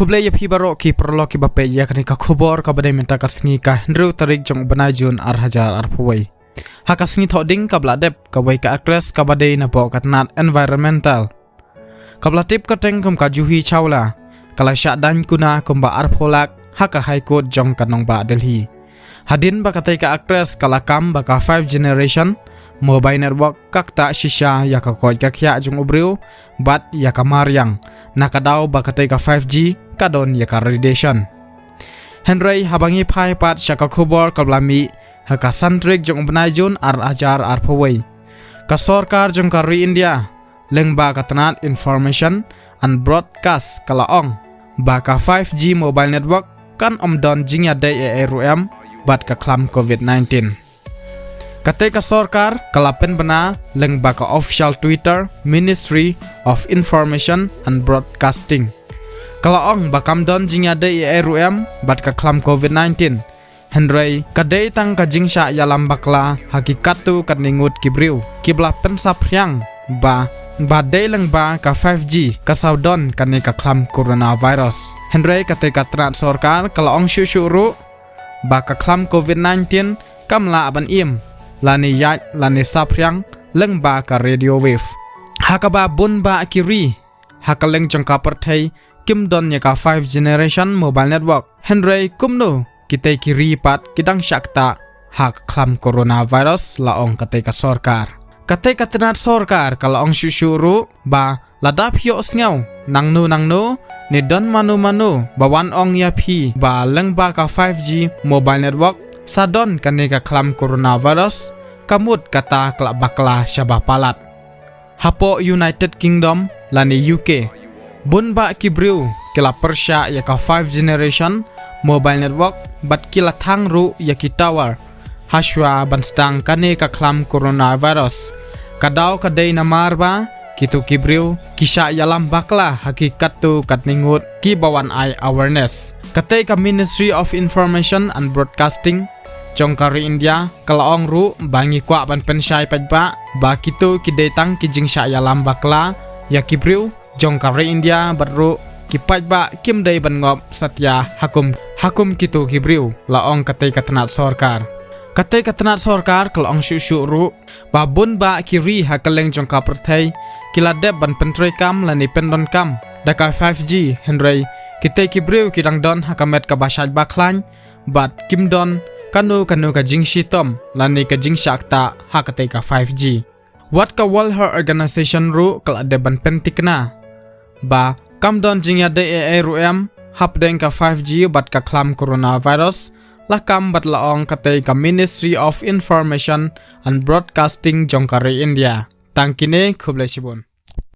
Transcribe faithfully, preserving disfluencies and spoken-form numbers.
Khublei ïa phi baroh ki paralok kiba peit ïa kane ka khubor kaba dei mynta ka sngi ka hynriew tarik jong u bnai Jun ar hajar arphew wei. Ha ka sngi thoh ding kaba la dep, kawei ka actress kaba dei napoh ka tnat environmental, kaba la tip kyrteng kum ka Juhi Chawla, ka la shah daiñ kuna kumba arphew lak ha ka High Court jong ka nongbah Delhi. Hadien ba katei ka actress ka la kam ba ka five generation mobile network ka ktah shisha ïa ka koit ka khiah jong u briew bad ïa ka mariang, na ka daw ba katei ka five G ka don ïa ka radiation. Hynrei haba ngi phai pat sha ka khubor kaba la mih ha ka san tarik jong u bnai Jun ar hajar arphew wei, ka sorkar jong ka ri India lyngba ka tnat Information and Broadcast ka la ong ba ka five G mobile network kan ym don jingïadei ei ei ruh em bad ka khlam covid nineteen. Katei ka sorkar ka la pynbna lyngba ka official Twitter Ministry of Information and Broadcasting. Ka la ong ba kam don jingïadei ei ei ruh em bad ka khlam covid nineteen. Hynrei ka dei tang ka jingshah ïalam bakla ha ki katto katne ngut ki briew kiba la pynsaphriang ba, ba dei lyngba ka five G ka sawdon kane ka khlam coronavirus. Hynrei katei ka tnat sorkar ka la ong shuh shuh ruh ba ka khlam covid nineteen kam lah ban im lane ïaid lane saphriang lyngba ka radio wave. Ha kaba bun bah ki ri ha kylleng jong ka pyrthei kim don ïa ka five generation mobile network. Hynrei kumno kitei ki ri pat ki dang shah ktah ha ka khlam coronavirus, la ong katei ka sorkar. Katei ka tnat sorkar ka la ong shuh shuh ruh ba lada phi ïohsngew nangno nangno ne don mano mano ba wan ong ïa phi ba lyngba ka five G mobile network sa don kane ka khlam coronavirus, ka mut kata ka la bakla shaba palat. Hapoh United Kingdom lane U K, bun bah ki briew ki la pyrshah ïa ka five generation mobile network bad ki la thang ruh ïa ki tower hashwa ban sdang kane ka khlam coronavirus. Ka daw ka dei namar ba kito ki briew ki shah ïalam bakla ha ki katto katne ngut kiba wan ai awareness. Katei ka Ministry of Information and Broadcasting jong ka ri India ka la ong ruh ba ngi kwah ban pynshai paidbah ba kito ki dei tang ki jingshah ïalam bakla ïa ki briew jong ka ri India bad ruh ki paidbah kim dei ban ngop satia ha kum, ha kum kito ki briew, la ong katei ka tnat sorkar. Katei ka tnat sorkar ka la ong shuh shuh ruh ba bun bah ki ri ha kylleng jong ka pyrthei ki la dep ban pyntreikam lane pyndonkam da ka five G, hynrei kitei ki briew ki dang don ha ka met kaba shait ba khlaiñ bad kim don kano kano ka jingshitom lane ka jingshah ktah ha katei ka five G. Wat ka World Health Organization ruh ka la dep ban pyntikna ba kam don jingïadei ei ei ruh em hapdeng ka five G bad ka khlam coronavirus, la kam bad la ong katei ka Ministry of Information and Broadcasting jong ka ri India. Tang kine, khublei shibun.